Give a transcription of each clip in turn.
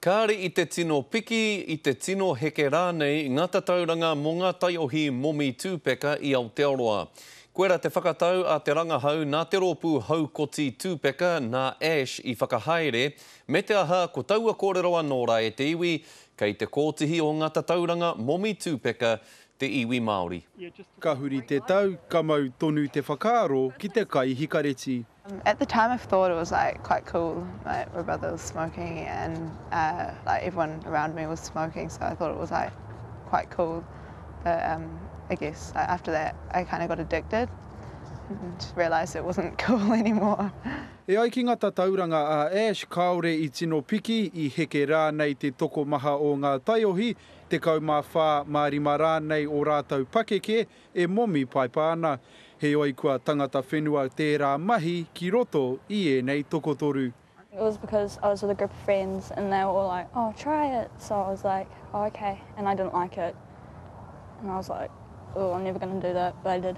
Kāre i te tino piki, i te tino heke rānei ngā tatauranga mō ngā taiohi momi tūpeka i Aotearoa. Koira te whakatau a te rangahau nā te rōpū haukoti tūpeka nā Ash i whakahaere, me te aha ko taua kōrero anō rā e te iwi, kei te kōtihi o ngā tatauranga momi tūpeka te iwi Māori. Ka huri te tau, ka mau tonu te whakaaro ki te kai hikareti. At the time I thought it was like quite cool, like my brother was smoking and uh, like everyone around me was smoking so I thought it was like quite cool. But um, I guess like, after that I kind of got addicted and realised it wasn't cool anymore. E ai ki ngā tatauranga a Ash kāore i tino piki, i heke rānei te tokomaha o ngā taiohi, 14 mā rima rānei o rātou pakeke e momi paipa ana. Heoi kua tangata whenua tērā mahi ki roto i ēnei tokotoru. It was because I was with a group of friends and they were all like, oh try it, so I was like, oh okay, and I didn't like it and I was like, oh I'm never gonna do that, but I did.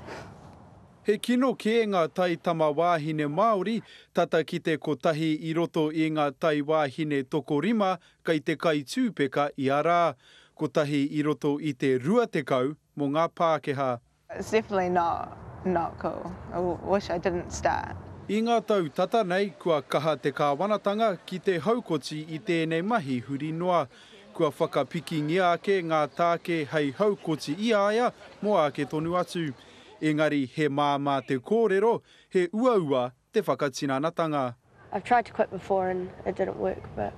He kino kē ngā taitama wāhine Māori, tata ki te kotahi i roto i ngā taiwāhine tokorima kei te kai tūpeka ia rā, kotahi i roto i te 20 mō ngā Pākehā. It's definitely not not cool. I wish I didn't start. I ngā tau tata nei, kua kaha te kāwanatanga ki te haukoti i tēnei mahi huri noa. Kua whakapikingia ake ngā tāke hei haukoti i a ia mō ake tonu atu. Engari he māmā te kōrero, he uaua te whakatinanatanga. I've tried to quit before and it didn't work but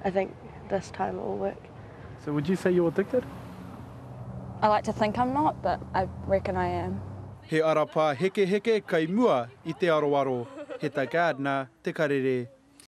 I think this time it will work. So would you say you're addicted? I like to think I'm not but I reckon I am. He ara pāhekeheke kei mua i te aroaro. Heta Gardiner, Te Karere.